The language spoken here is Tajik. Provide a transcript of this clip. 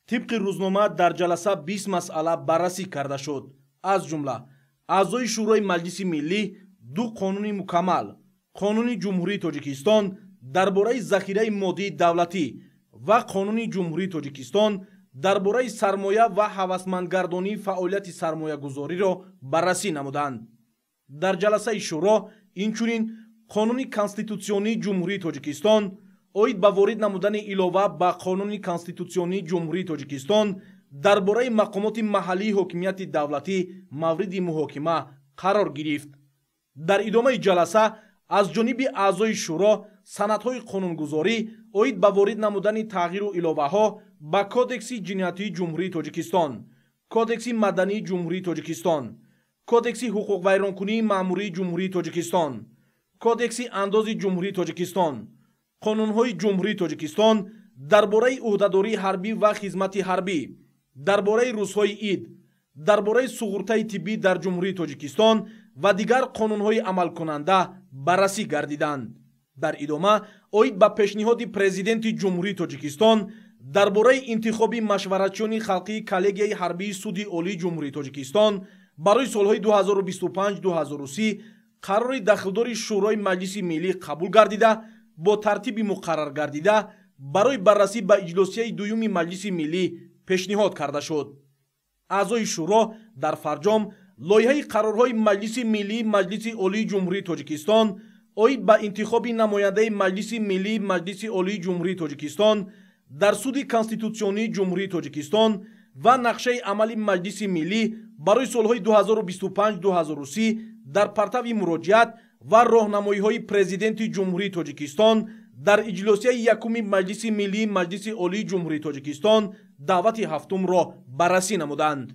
Тибқи рӯзнома, дар ҷаласа 20 масъала баррасӣ карда шуд. Аз ҷумла аъзои Шӯрои Маҷлиси Миллӣ ду қонуни мукаммал: Қонуни Ҷумҳурии Тоҷикистон дар бораи захираи моддии давлатӣ ва Қонуни Ҷумҳурии Тоҷикистон дар бораи сармоя ва ҳавасмандгардонии фаъолияти сармоягузориро баррасӣ намуданд. Дар ҷаласаи шӯро инчунин Қонуни конститутсионии Ҷумҳурии Тоҷикистон оид ба ворид намудани илова ба Қонуни конститутсионии Ҷумҳурии Тоҷикистон дар бораи мақомоти маҳаллии ҳокимияти давлатӣ мавриди муҳокима қарор гирифт. Дар идомаи ҷаласа аз ҷониби аъзои шӯро санадҳои қонунгузорӣ оид ба ворид намудани тағйиру иловаҳо ба Кодекси ҷиноятии Ҷумҳурии Тоҷикистон, Кодекси мадании Ҷумҳурии Тоҷикистон, Кодекси ҳуқуқвайронкунии маъмурии Ҷумҳурии Тоҷикистон, Кодекси андози Ҷумҳурии Тоҷикистон, қонунҳои Ҷумҳурии Тоҷикистон дар бораи ӯҳдадории ҳарбӣ ва хизмати ҳарбӣ, дар бораи рӯзҳои ид, дар бораи суғуртаи тиббӣ дар Ҷумҳурии Тоҷикистон ва дигар қонунҳои амалкунанда баррасӣ гардиданд. Дар идома оид ба пешниҳоди Президенти Ҷумҳурии Тоҷикистон дар бораи интихоби машваратчиёни халқии коллегияи ҳарбии Суди Олии Ҷумҳурии Тоҷикистон барои солҳои 2025-2030 қарори дахлдори Шӯрои Маҷлиси Миллӣ қабул гардида, бо тартиби муқаррар гардида барои баррасӣ ба иҷлосияи дуюми Маҷлиси Миллӣ пешниҳод карда шуд. Аъзои шӯро дар фарҷом лоиҳаи қарорҳои Маҷлиси Миллии Маҷлиси Олии Ҷумҳурии Тоҷикистон оид ба интихоби намояндаи Маҷлиси Миллии Маҷлиси Олии Ҷумҳурии Тоҷикистон дар Суди Конститутсионии Ҷумҳурии Тоҷикистон ва нақшаи амали Маҷлиси Миллӣ барои солҳои 2025-2030 дар партави муроҷиат ва роҳнамоиҳои Президенти Ҷумҳурии Тоҷикистон дар иҷлосияи якуми Маҷлиси Миллии Маҷлиси Олии Ҷумҳурии Тоҷикистон даъвати ҳафтумро баррасӣ намуданд.